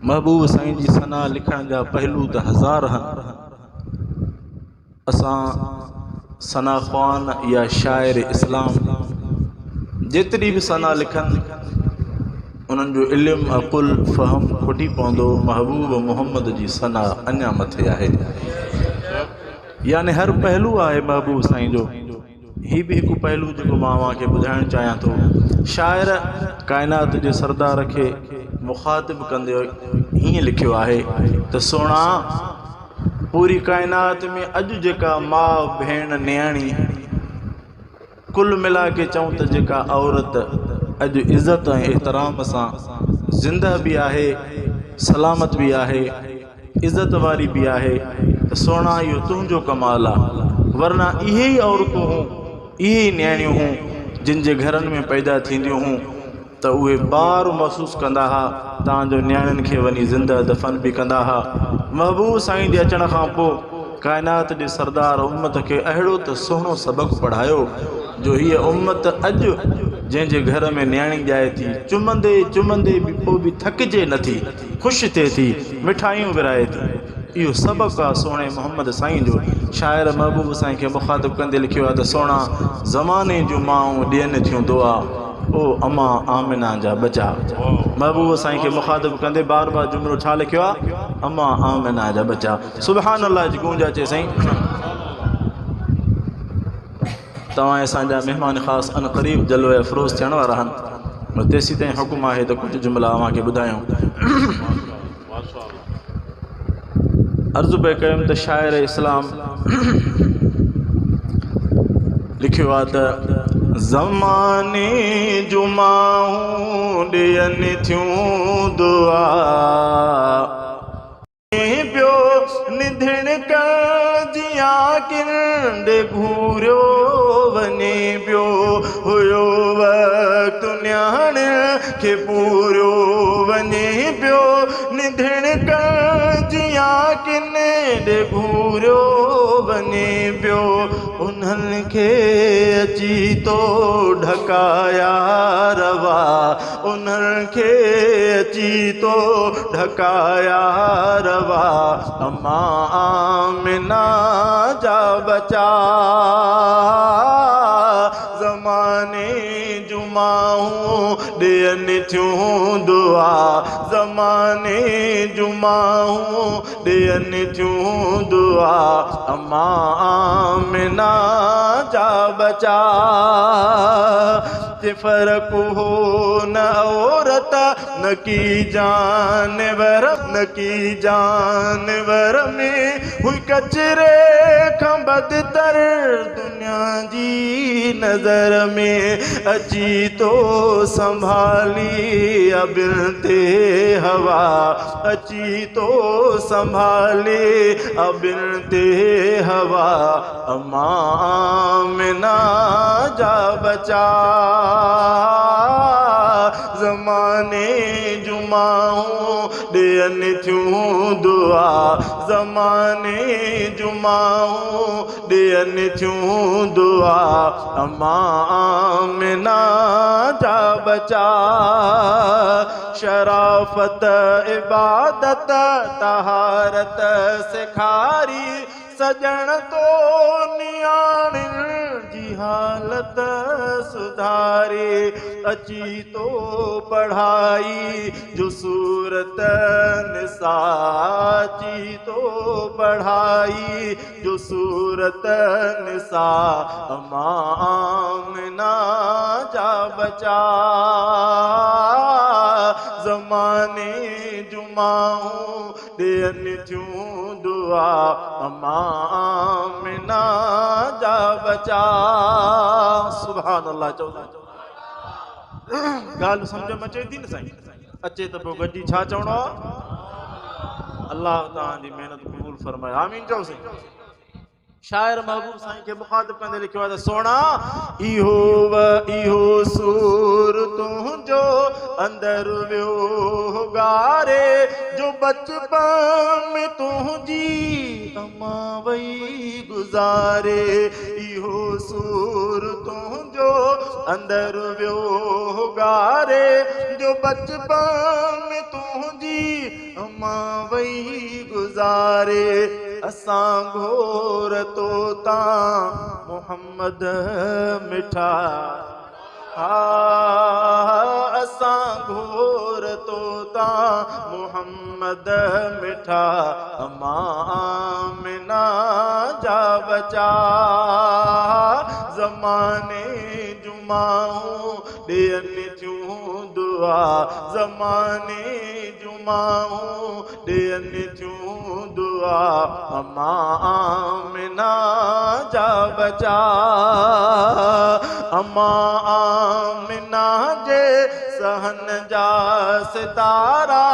محبوب سائين جي ثنا لکڻ جا پهلو ته هزار هن. اسان ثنا خوان يا شاعر اسلام جيتري به ثنا لکن انهن جو علم عقل فهم کٽي پوندو محبوب محمد جي ثنا اڃا مٿي آهي. يعني هر پهلو آهي محبوب سائين جو. هي به هڪ پهلو جيڪو مان اوهان کي ٻڌائڻ چاهيان ٿو. شاعر ڪائنات جي سردار کي مخاطب ڪندي هيئن لکيو آهي ته سهڻا! پوري ڪائنات ۾ اڄ جيڪا ماء، ڀيڻ، نياڻي ڪل ملا ڪي چئون ته جيڪا عورت اڄ عزت ۽ احترام سان زنده به آهي، سلامت به آهي، عزت واري به آهي ته سهڻا اهو تنهنجو ڪمال آ ورنه اهي ئي عورتون هون اهي ئي نياڻيون هون جن جي گهرن ۾ پيدا ٿينديون هون ته اهي بار محسوس ڪندا ها تان جو نياڻين کي وڃي زنده دفن به ڪندا ها محبوب سائين جي اچڻ کان پوء ڪائنات جي سردار امت کي اهڙو ته سهڻو سبق پڙهايو جو هيء امت اڄ جنهن جي گهر ۾ نياڻي ڄائي ٿي چمندي چمندي به پوء به ٿڪجي نٿي خوش ٿئي ٿي، مٺايون ورهائي ٿي. اهو سبق آ سهڻي محمد سائين جو. شاعر محبوب سائين کي مخاطب ڪندي لکيو آ ته سهڻا زماني جون مائون ڏين ٿيون دعا، او امان آمنه جا ٻچا. محبوب سائين کي مخاطب ڪندي بار بار جملو ڇا لکيو آ؟ امان آمنه جا ٻچا. سبحان الله جي گونج اچي سائين. توهان ۽ اسان جا مهمان خاص عنقريب جلوه افروز ٿيڻ وارا آهن تيسيتائين حڪم آهي ته ڪجهه جملا اوهان کي ٻڌايون. عرض پئي ڪيم ته شاعر اسلام لکيو آهي ته زماني جون مائون ڏين ٿيون دعا. پيو نڌڻ ڪن جيان ڪنڊ گهوريو وڃي پيو هيو وقت نياڻين کي پوريو وڃي پيو نڌڻ ڪن جيان ڪنڊ گهوريو وڃي پيو انهن کي اچي تو ڍڪايا روا انهن کي اچي تو ڍڪايا روا امان آمنه جا ٻچا زماني جون مائون ڏين ٿيون دعا زماني جون مائون ڏين ٿيون دعا امان آمنه جا ٻچا تي فرق هو نه عورت نه ڪي جانور نه ڪي جانور ۾ هئي ڪچري کان بدتر دنيا جي نظر ۾ اچي تو سنڀالي ابن تي هوا اچي تو سنڀالي ابن تي هوا امان آمنه جا ٻچا زماني جون مائون ڏين ٿيون دعا زماني جون مائون ڏين ٿيون دعا امان آمنه جا ٻچا شرافت عبادت طهارت سيکاري سڄڻ تو نياڻين جي حالت سڌاري اچي تو پڙهائي جو سورت نساء اچي تو پڙهائي جو سورت نساء امان آمنه جا ٻچا زماني جون مائون ڏين ٿيون دعا امان آمنه جا ٻچا سبحان الله چئو ڳالهه سمجھ ۾ اچي ٿي نه سائين اچي ته پوء گڏجي ڇا چوڻو آ الله توهان جي محنت قبول فرمائي آمين چئو سائين. شاعر محبوب سائين کي مخاطب ڪندي لکيو آهي ته سهڻا اهو و اهو سور تنهنجو اندر ويو گاري جو بچپن ۾ تنهنجي امان وئي گذاري اهو سور تنهنجو اندر ويو گاري جو بچپن ۾ تنهنجي امان وئي گذاري اسان گهور تو تان محمد مٺا ها اسان گهور تو تان محمد مٺا امان آمنه جا ٻچا زماني جون مائون ڏين ٿيون دعا زماني جون مائون ڏين ٿيون دعا امان آمنه جا ٻچا امان آمنه جي صحن جا ستارا.